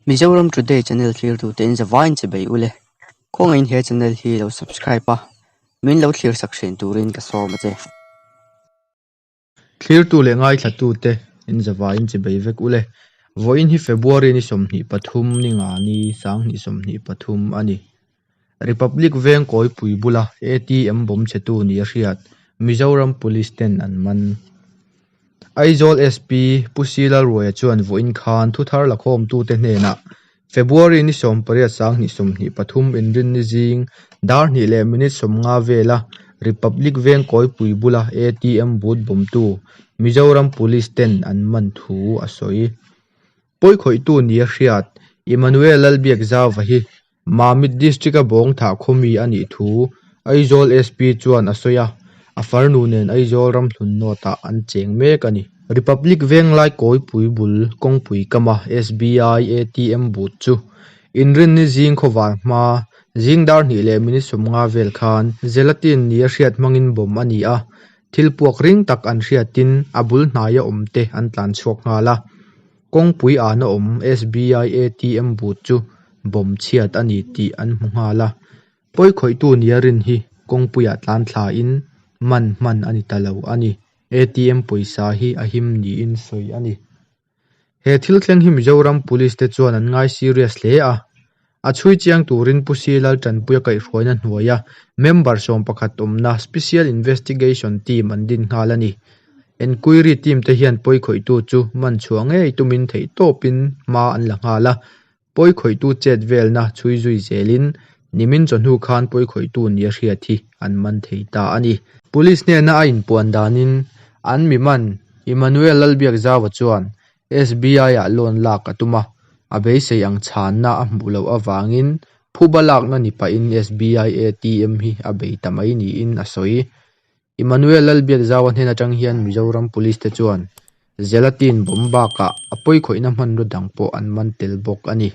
Mizoram Today channel thlirtute in zavaiin che bei ule. Khawngaihin he channel hi lo subscribe a, min lo thlir sak thin turin ka sawm a che. Thlirtu leh ngaithlatute in zavaiin che bei vek ule. Vawiin hi February ni 23 ni nga ni 2023 a ni. Republic Veng kawipui bula ATM bawm chhetu ni a hriat Mizoram Police ten an man. Aizawl SP Pu Sila Ruaia chuan vawiin khan thuthar lakhawmtute hnenah February ni 18 2023 inrinni zing dar hnih leh minute 50 vela Republic Veng kawipui bula ATM booth bawmtu Mizoram Police ten an man thu a sawi. Pawikhawihtu ni a hriat Emmanuel Lalbiakzauva hi Mamit District-a Bawngthah khawmi a nih thu Aizawl SP chuan a sawi a, a farnu nen Aizawl ramhlun nawtah an cheng mek a ni. Republic Venglai kawipui bul kawngpui kama SBI ATM booth chu Inrinni zing khawvar hma zing dar hnih leh minute 50 vel khan gelatin nia hriat hmangin bawm a ni a, thil puak ring tak an hriatin a bul hnaia awmte an tlan chhuak nghal a. Kawngpui ana awm SBI ATM booth chu bawm chhiat a ni tih an hmu nghal a. Pawikhawihtu nia rin hi kawngpuiah tlan thlain man hman a ni ta lo a ni. ATM pawisa hi a him niin sawi a ni. He thil thleng hi Mizoram Police te chuan an ngai serious hle a. A chhui chiang turin Pu Si Laltanpuia kaihhruaina hnuaia member 11 awmna Special Investigation Team an din nghal a ni. Enquiry team te hian pawikhawihtu chu man chhuah ngei tumin theihtawpin hma an la nghal a. Pawikhawihtu chet velna chhui zui zelin nimin chawhnu khan pawikhawihtu nia hriat hi an man thei ta a ni. Police hnena a inpuan danin an mi man Emmanuel Lalbiakzaua chuan SBI-ah loan lak a tum a, a beisei ang chhanna a hmuh loh avangin phuba lakna ni pahin SBI ATM hi a bei ta mai niin a sawi. Emmanuel Lalbiakzaua hnen atang hian Mizoram Police te chuan gelatin bomb bakah a pawikhawihna hmanraw dang pawh an man tel bawk a ni.